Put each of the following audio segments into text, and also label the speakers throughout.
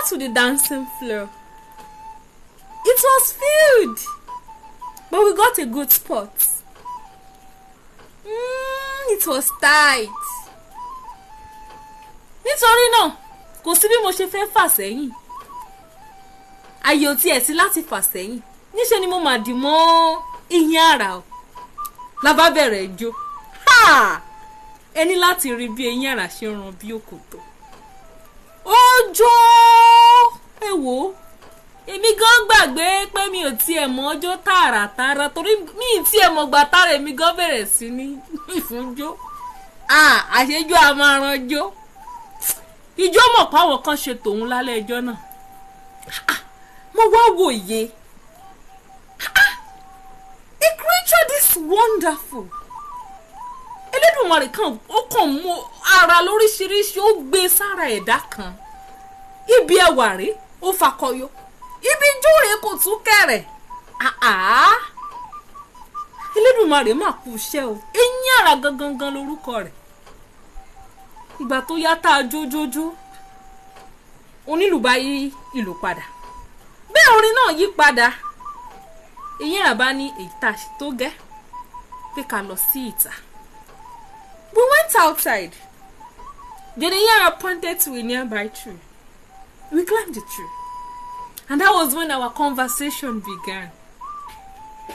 Speaker 1: to the dancing floor. It was filled, but we got a good spot. It was tight. Nítorí náà, kò sí bí mo ṣe fẹ́ fà sẹ́yìn. Àyè ò tiẹ̀ sí láti fà sẹ́yìn. Níṣe ni mo mà dì mọ́ eyín àrà o. La bá bẹ̀rẹ̀ ijó. Ha! Ẹ ní láti rí bí eyín àrà ṣe ń ran bí òkòtó. Ó jó! Ẹ wò ó, èmi gan gbàgbé pé mi ò tiẹ̀ mọ̀ ọjọ́ tààràtààrà, torí mi ì tiẹ̀ mọ̀ gbà tára èmi gan bẹ̀rẹ̀ sí ní ìfúnjó. Àṣejù a máa ranjó. Ìjọ mọ̀ páwọn kan ṣe tòun lálẹ́ ẹjọ́ náà. Mo wá wòye, a creature this wonderful, Elédùmarè kan ó kàn mú ara lóríṣiríṣi, ó gbé sára ẹ̀dá kan. Ibi ẹwà rèé, ó fakọyọ. Ibi ijó rèé, kò tún kẹrẹ̀. Àá, Elédùmarè mà kú iṣẹ́ o. Eyín àrà gangan gan lórúkọ rẹ̀. Ìgbà tó yá tá a jójójó, onílù bá yí ìlù padà, bẹ́ẹ̀ orin náà yí padà. Eyín àrà bá ní èyí tá a ṣe tó gẹ́, pé ká lọ sí ìta. We went outside. Then eyín àrà pointed to a nearby tree. We climbed the tree and that was when our conversation began.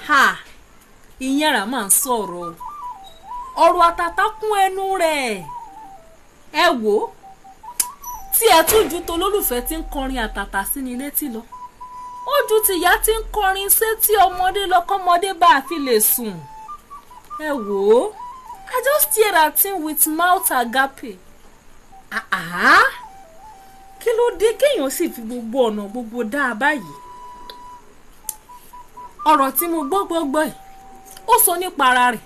Speaker 1: Ha! Eyín àrà máa ń sọ̀rọ̀ o. Ọ̀rọ̀ àtàtà kún ẹnu rẹ̀. Ẹ wò ó, tí ẹ tún ju tolólùfẹ́ tí ń kọrin àtàtà sí ni létí lọ, ó ju tìyá tí ń kọrin sétí ọmọdé lọ, kọ́mọdé bá a fi lè sùn. Ẹ wò ó, I just stare at him with mouth agape. Ah ah, kí ló dé kéèyàn sì fi gbogbo ọ̀nà gbogbo dá a báyìí? Ọ̀rọ̀ tí mo gbọ́ gbọ́ gbọ́ ẹ̀, ó sọ nípa ara rẹ̀,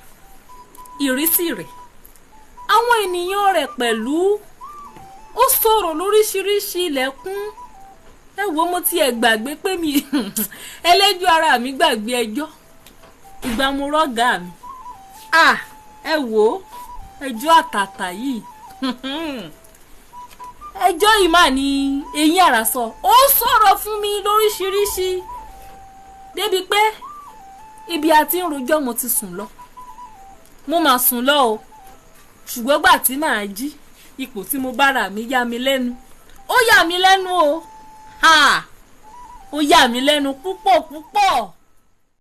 Speaker 1: ìrísí rẹ̀, àwọn ènìyàn rẹ̀ pẹ̀lú. Ó sọ̀rọ̀ lóríṣiríṣi ilẹ̀kùn. Ẹ wo, mo tiẹ̀ gbàgbé pé mi ẹlẹ́jọ́ ara mi gbàgbé ẹjọ́. Ìgbà mo rọ́gàá mi, ah, ẹ wo, ẹjọ́ àtàtà yìí, ẹjọ́ yìí mà ní eyín àrà sọ. Ó sọ̀rọ̀ fún mi lóríṣiríṣi débi pé ibi àti ń rojọ́, mo ti sùn lọ. Mo mà sùn lọ o, ṣùgbọ́n gbà tí màá jí, ipò tí mo bára mi yà mí lẹ́nu. Ó yà mí lẹ́nu o. Ha! Ó yà mí lẹ́nu púpọ̀ púpọ̀.